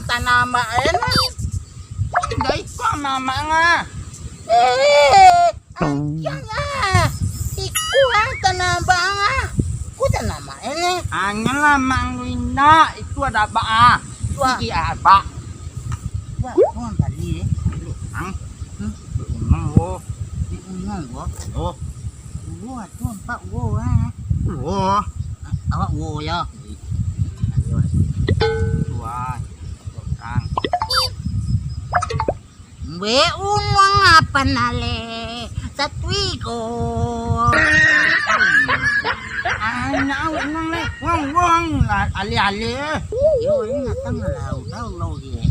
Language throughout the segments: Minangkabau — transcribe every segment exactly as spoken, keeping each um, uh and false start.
tanah Abak, eh, nah. Dah iko mamak ngah. Eh, anjiang ah. Iko ah tanah Abak ah. Iko tanah Abak, eh, ni. Angan lah, Mang Luinda. Itu ado Abak ah. Itu ah. Sigi ah, Abak. Wah, kau tadi, eh. Ang. Hmm? Unang, wo. Di unang, wo. Oh. Wo, tu empat wo, ah. Wo. Awak wo, ya. Tuan. Tukang. Be unang apa nale? Satu iko. Anak unang le. Wang, wang. Lah, alih-alih. Yo, ini datang lah. Udah, udah, udah.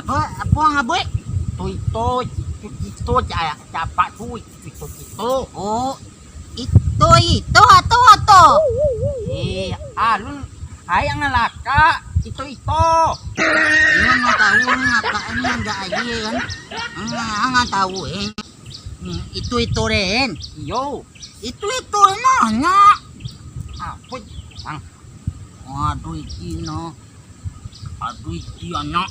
Apa, apa ang abuik? Ito, ito, ito, ito, ca-, capak tu, ito, ito. Oh, ito, ito, ato, ato. Eh, alun, ayang ngalakak, ito, ito. Iyo, nggak tahu, ngalakak ini nggak aja kan. Hmm, nggak tahu, eh. Hmm, ito, ito, den. Iyo. Ito, ito, nanya. Apa, Bang? Aduh, iki no. Aduh, iki anak.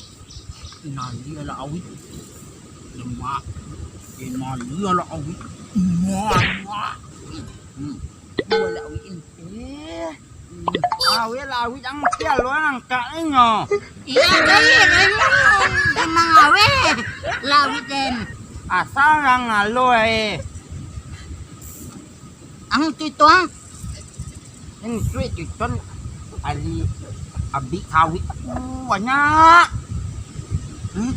Nali lah awit. Lemak. Nali lah awit. Lemak. Hmm. Dua lah awit ni. Eh. Hmm. Awit lah awit ang tiap lo angkak inyo. Iya, jadi memang, memang awit lah awit den. Asal ang alo eh. Ang tu itu ang. Ini duit tu, Ton. Ali, abi kawit aku banyak. Hmm?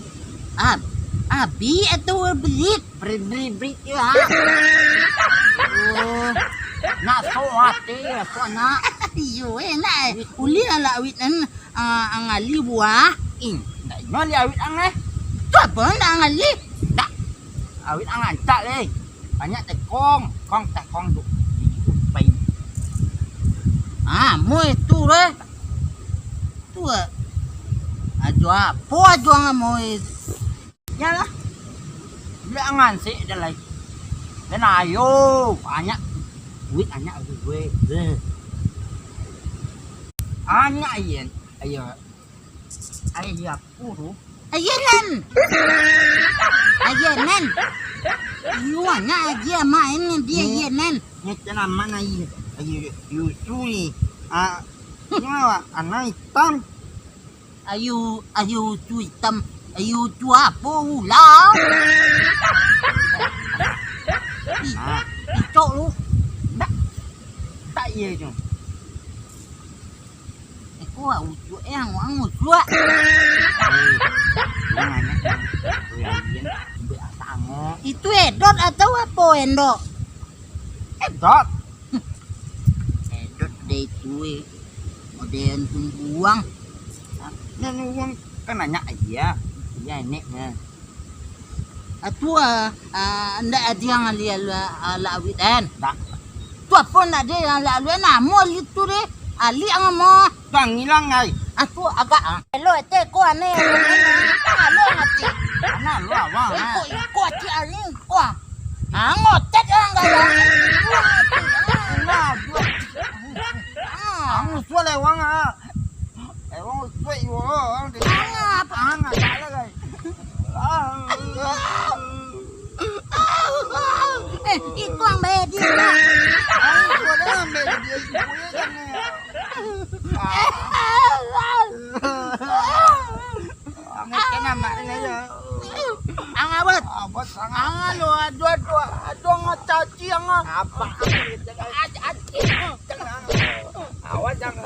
Ab-, abi atau belit? Belit, belit, belit, ya. Oh. Nak sok hati, sok nak. Iyo, eh, nak, eh. Ulih lah awit nan, ah, ang ali buah. Ih, ndak inyo li awit ang, eh. Tu apa ndak ang ali? Ndak. Awit ang rancak, eh. Banyak tekong, kong tekong tu. Pai. Ah, moi tu deh. Tu, ah. Ajo apo ajo ang moi? Iyolah. Beli angan sik dah lai. Dan ayo, banyak duit, banyak duit. Eh. Banyak, Yen. Ayo. Ayo, apo tu? Ayenan. Ayenan. Iyo, anak aja main di ayenan. Ni tanaman aye. Aye, yusu ni. Ah, ni awak anak hitam. Ayo, ayo tu hitam. Ayo tu apo ulah? Ih, ah. Icok lu. Ndak. Tak iya tu. Iko ucuak eh, ang, ang ucuak. Eh, jangan, eh. Itu Edot atau apo, Endok? Edot. Edot deh itu, eh. Model tumbuang. Nan uang kan nanya iya. Iya, enek, nah. Atu, ah, ah, ndak ado ang ali, ah, lawik den. Ndak. Tu apo ndak ado ang lawik, namo ali tu deh. Ali ang mo. Tang ilang ai. Atu agak, ah. Elo ete ko ane. Alo ati. Ana lo awang, ah. Iko, iko ati ali ko. Ah, ngotet ang gaya. Nah, dua. Ah. Ang usul lewang, ah. Lewang usul, iyo. Ang apa? Ang agak lah, guys. Eh, iko ang bayar dia, Kak. Ang ikan amak ni aja. Ang abot. Abot sangat. Ang alo, aduh, aduh, aduh, ang caci, ang. Apa? Awas, jangan.